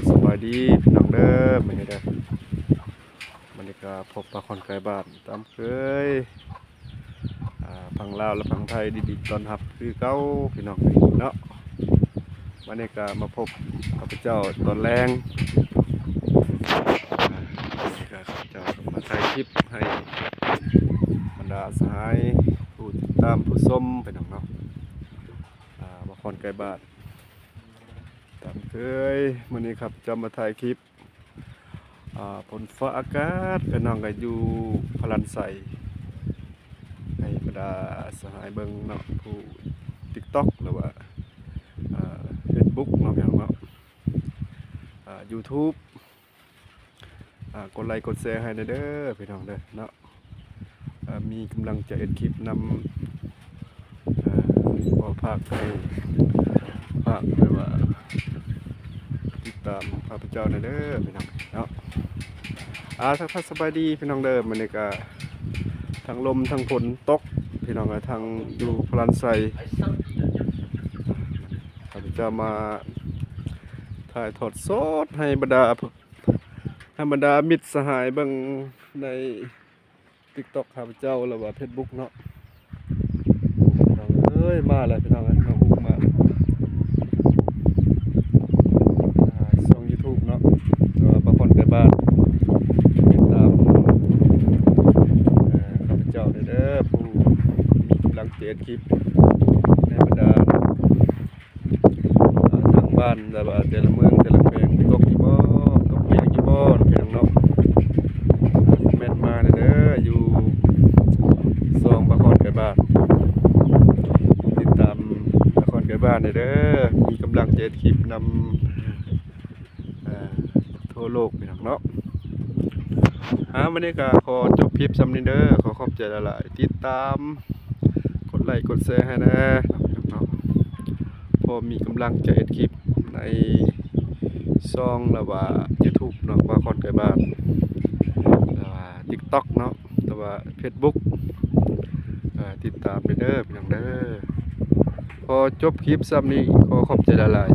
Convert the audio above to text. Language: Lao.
ສະບາຍດີພີ່ນ້ອງເດີ ມື້ນີ້ເດີ ມື້ນີ້ກໍພົບປາຄອນໄກບ້ານຕາມເຄີຍ ອ່າ ຝັ່ງລາວ ແລະ ຝັ່ງໄທ ຍິນດີຕ້ອນຮັບຄືເກົ່າພີ່ນ້ອງເອີຍເນາະ. ມື້ນີ້ກໍມາພົບຂ້າພະເຈົ້າຕອນແລງ ອ່າ ນີ້ກໍຂ້າພະເຈົ້າມາຖ່າຍຄລິບໃຫ້ບັນດາສະຫາຍຜູ້ຕິດຕາມຜູ້ຊົມພີ່ນ້ອງເນາະ ອ່າ ປາຄອນໄກບ້ານຕາມເຄີຍ. ມື້ນີ້ຂ້າພະເຈົ້າມາຖ່າຍຄລິບ ອ່າ ຝົນຟ້າອາກາດ ພີ່ນ້ອງກໍຢູ່ພະລານໄຊ ໃຫ້ບັນດາສະຫາຍເບິ່ງເນາະ ຜູ້ຕິກຕັອກ ຫຼືວ່າ ອ່າ ເຟສບຸກເນາະ ພີ່ນ້ອງເນາະ ອ່າ ຢູທູບ ອ່າ ກົດໄລກົດແຊໃຫ້ແດ່ເດີພີ່ນ້ອງເດີເນາະ. ອ່າ ມີກຳລັງໃຈເຮັດຄລິບນຳ ເອີ ຂໍຝາກໃຫ້ ຝາກແບບວ່າຕິດຕາມຂ້າພະເຈົ້າແດ່ເດີພີ່ນ້ອງເນາະ. ອ່າ ທັກທາຍສະບາຍດີພີ່ນ້ອງເດີ ມື້ນີ້ກະທັງລົມທັງຝົນຕົກພີ່ນ້ອງເອີຍ ທັງຢູ່ພະລານໄຊ ຂ້າພະເຈົ້າມາຖ່າຍທອດສົດໃຫ້ບັນດາ ໃຫ້ບັນດາມິດສະຫາຍເບິ່ງໃນ ຕິກຕັອກ ຂ້າພະເຈົ້າ ຫຼືວ່າເຟສບຸກເນາະ. ພີ່ນ້ອງເອີຍ ມາແລ້ວພີ່ນ້ອງເອີຍ ນ້ອງອຸກມາ ອ່າ ຊ່ອງຢູທູບເນາະ ເອີ ປາຄອນໄກບ້ານ ຕິດຕາມ ເອີ ຂ້າພະເຈົ້າແດ່ເດີ ຜູ້ມີກຳລັງເຈັດຄລິບໃຫ້ບັນດາ ອ່າ ທາງບ້ານ ແບບວ່າແຕ່ລະເມືອງແຕ່ລະແຂວງ ຕົກຢູ່ບໍ່ ຕົກແຮງຢູ່ບໍ່ ພີ່ນ້ອງເນາະ. ຄອມເມັນມາແດ່ເດີ ຢູ່ຊ່ອງປາຄອນໄກບ້ານ ຕິດຕາມປາຄອນໄກບ້ານແດ່ເດີ ມີກຳລັງເຈັດຄລິບນຳ ເອີ ທົ່ວໂລກພີ່ນ້ອງເນາະ. ອ່າ ມື້ນີ້ກໍຂໍຈົບຄລິບສ່ຳນີ້ເດີ ຂໍຂອບໃຈຫຼາຍໆ ຕິດຕາມ ກົດໄລກົດແຊໃຫ້ແດ່ເນາະ ພໍມີກຳລັງໃຈເຮັດຄລິບໃນຊ່ອງ ຫຼືວ່າຢູທູບເນາະ ປາຄອນໄກບ້ານ ຫຼືວ່າຕິກຕັອກເນາະ ຫຼືວ່າເຟສບຸກ ເອີ ຕິດຕາມໄດ້ເດີພີ່ນ້ອງເດີ. ຂໍຈົບຄລິບສ່ຳນີ້ ຂໍຂອບໃຈຫຼາຍ